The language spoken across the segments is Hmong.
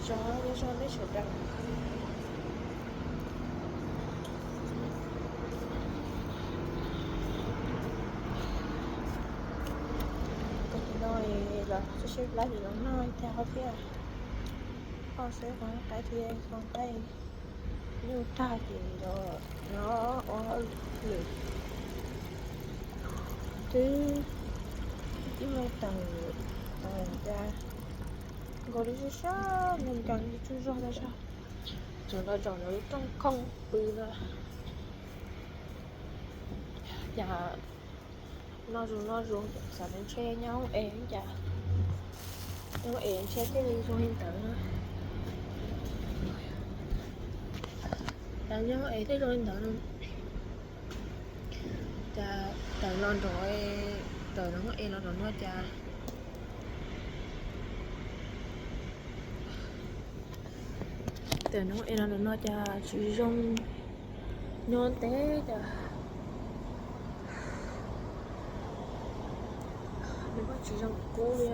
Tso zog peb sawv daws. Tam sim no los sib sib plab ces los noj ib tag thiab. Ho seb qhov qaib thiab qhov qaib nyuj tag ces los nyob ua hauj lwm. Twb ib moos tawm, tawm cas nkaus li sab sab nkees nkees tsaug zog tag zog. Tseem nrog tsom lawv lub rooj khooj pw no. Cas noj zoo noj zoo xav tias ntshe nyob hauv es cas, nyob hauv es ntshe thiaj li zoo li ntawd no. Cas nyob hauv es thiaj zoo li ntawd no. Cas tawm los nrov, tawm los hauv es los nrov no cas, tawm los hauv es los nrov no cas tsis zoo nyob ntev cas. Nws kuj tsis zoo kub li.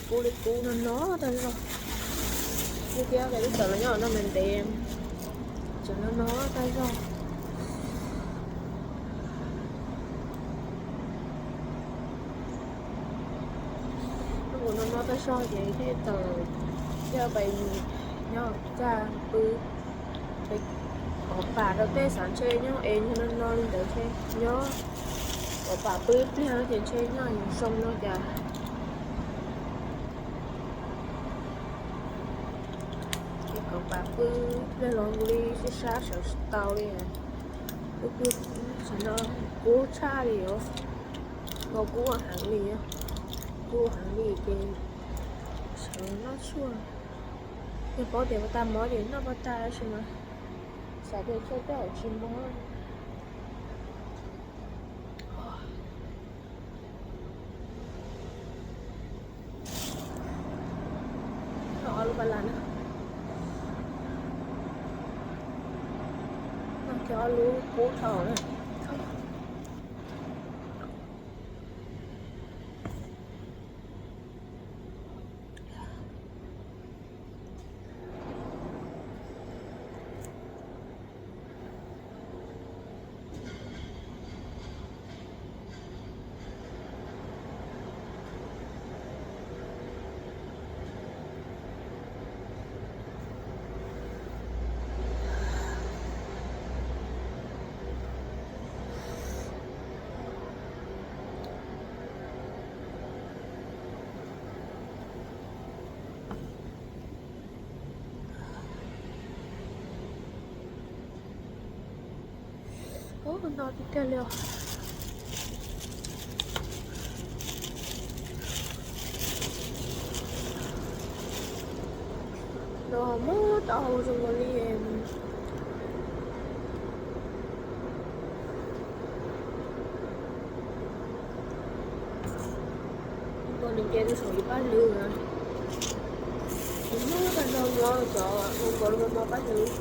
Kub li kub no no tag zog. Ib thiab peb twb tawm los nyob no ntev ntev, tseem no no tag zog. Hnub no no tag zog ces thiaj tawm, thiaj pais nyob txaj pw. Kom pam rau tej xav ntshe nyob es nyob no no li ntawd ntshe nyob, kom pam pw ib pliag no ces ntshe nyob zoo no cas. Ces kom pam pw ib pliag los nkaus li sib sab sawv tsis tau li. Pw pw, tam sim no kub tshaj li os, nkaus kub heev li, kub heev li ces sawv noj tshuaj. Yog paub tias pov tas mov ces noj pov tas tab sis mas xav tias tshuaj tej zaum tsis mob. Noj ob lub pab las na. Noj kiag ob lub kub dhau na. Ub, no tiag tiag li os. No muab tau hau zoo nkaus li. Nkaus nws nce rau saum yus paj hlwb na. Nws muab tag nrho no cov nkaus nkaus rau no paj hlwb.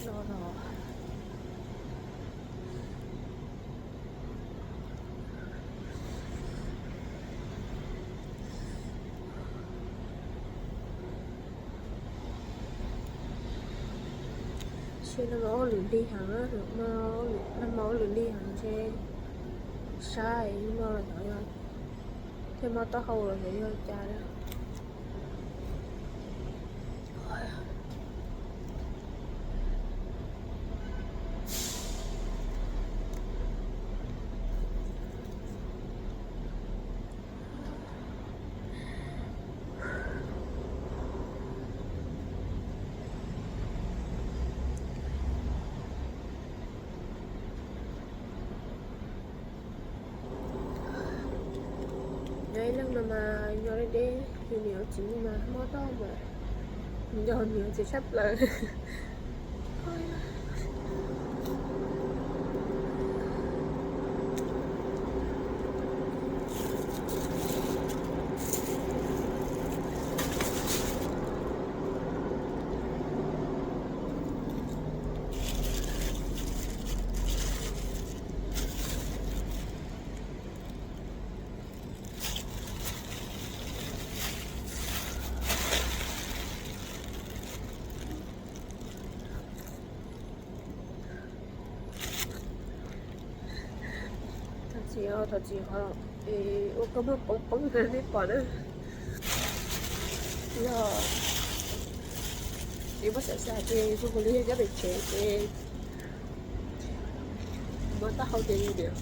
No no. Ntshe nag hmo ua lwm lig heev, nag hmo ua lwm lig heev ntshe sab no los xyov yog thiaj mob taub hau los xyov yog cas. Nyob ib leeg no mas nyob deb deb, yus niam yus txiv mas mob taub hau mas nco niam yus txiv tshaj plaws. Thov txim, thov txim qhov ua koj muag poob poob na, nej pom na. Yog nej muab xav xav ces zoo li yog nyob pem tsev ces muab taub hau ces yus niam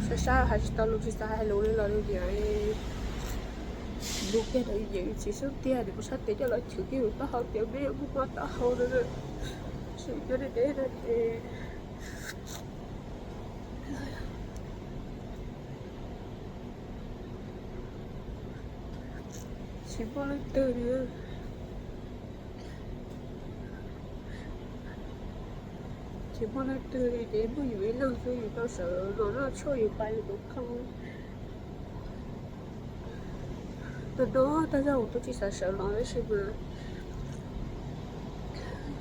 sab sab hais tsis tau lus, tsis xav hais lus li los yus niam lus kiag rau yus niam yus txiv xub tiag, niam mus sab tes coj los chwv kiag yus taub hau tias meb muab muab taub hau no. Sim nyob nej deb no ces tsis muaj leej twg li. Tsis muaj leej twg li ces muaj yus ib leeg xwb, yus tau sawv los noj tshuaj yus pais li tus kheej. Tus no tag zog kuv twb tsis xav sawv los tab sis mas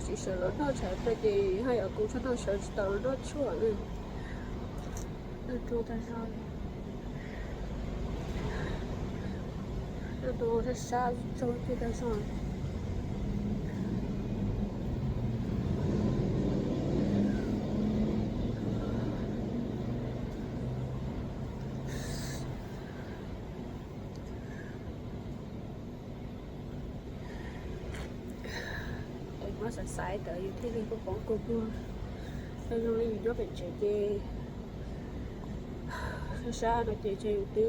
tsis sawv los noj tshav no ces haj yam kuv txog no sawv tsis tau los noj tshuaj li. Noj tshuaj tag zog, noj tshuaj sab sab tsau tshuaj tag zog. Muab xav xav tawm yus thiaj li poob poob kua muag. Zoo li yus nyob pem tsev ces sab sab no ces ntshe yus twb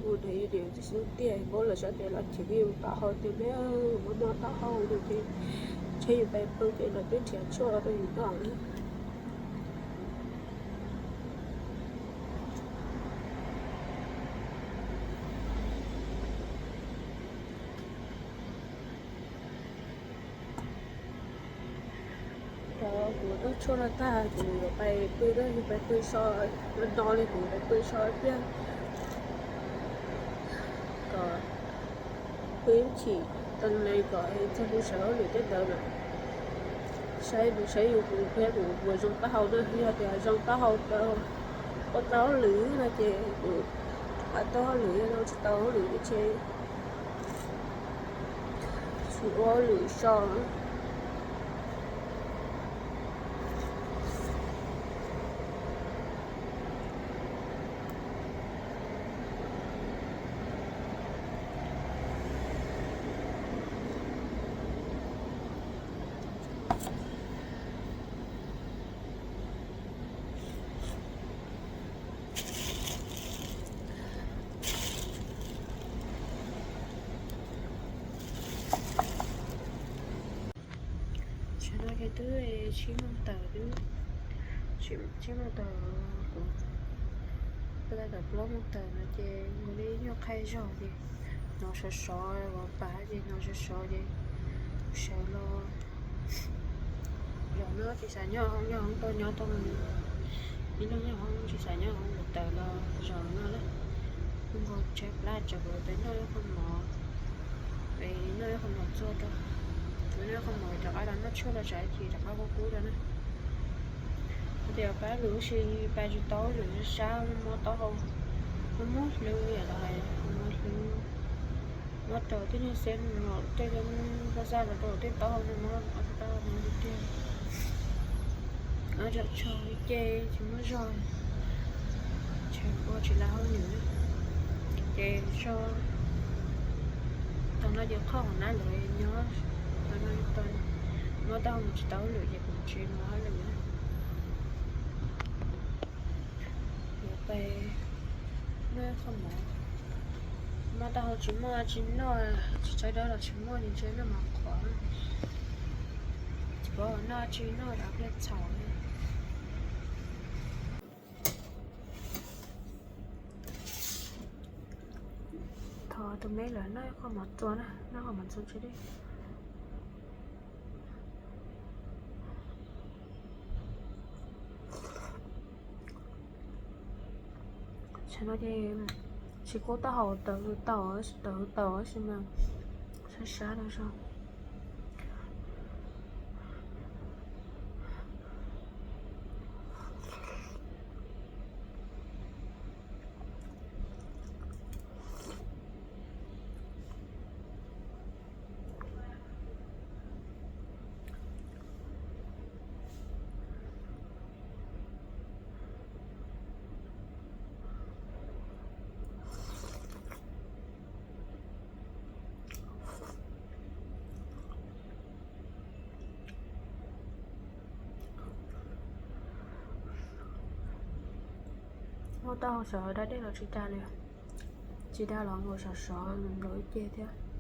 mus nrog yus niam txiv xub tiag, muab lawv sab tes los chwv kiag yus taub hau tias meb muab muab taub hau no ces ntshe yus pais pw ces lawv twb nrhiav tshuaj rau yus noj na. Kuv noj tshuaj no tag kuv yuav pais pw na, yuav pais pw so, no no li kuv pais pw so ib pliag kom pw ib chim tas li kom txog kuv sawv hauj lwm tej ntawd lawm. Saib kuv saib yus kuv thiab kuv puas zoo taub hau na, yog tias zoo taub hau tau ua tau hauj lwm no ces kuv ua tau hauj lwm, yog tsis tau hauj lwm ces tsis ua hauj lwm so. Tsam no ces twb tsib moos tawm, twb tsib moos tawm, kuv pw tau tawm plaub moos tawm no ces mus li nyuag qhai zog ces hnov sov sov, ua pas ces hnov sov sov ces sawv los. Zaum no tsis xav nyob hauv, nyob hauv tau nyob tau, ib leeg nyob hauv tsis xav nyob hauv, kuv tawm los zaum no na. Kuv nkaus tshaib plab tsam kuv pem noj ib qho mov, pem noj ib qho mov txua rau, kuv noj ib qho mov rov qab los noj tshuaj los tsam ib chim rov qab kub kub rau na. Hais tias pab lwm ub si pab tsis tau lwm sab muab taub hau, muab muab hlwb yam los hais muab hlwb, muab rau tej niag xeb no tej lub paj xaj los rau tej taub hau no muab ob tug taub hau no tiag. Ob tso tsho li ces tsis muaj zog, tseem ua tsis lawv hauj lwm. Ces so tau no ces qhov hauv nab lawv nyob, tau no muab taub hau mus tsis tau hauj lwm ces kuv tsis mus hauj lwm na. Yuav pais noj ib qho mov, muab taub hau tsis muaj tsis noj, tsis tshaib dawb los tsis muaj ces ntshe noj mov qhuav, tsis paub noj tsis noj rau pliag txhaum. Thov tus me lawv noj ib qho mov txua na, noj qho mov txua tsis deb. No ces tsis kub taub hau tawv hwv tau, tawv hwv tau tab sis mas sab sab no zog. Muab taub hau sov da dej los tsis da li, tsis da los ua sov sov ntau ib ce thiab.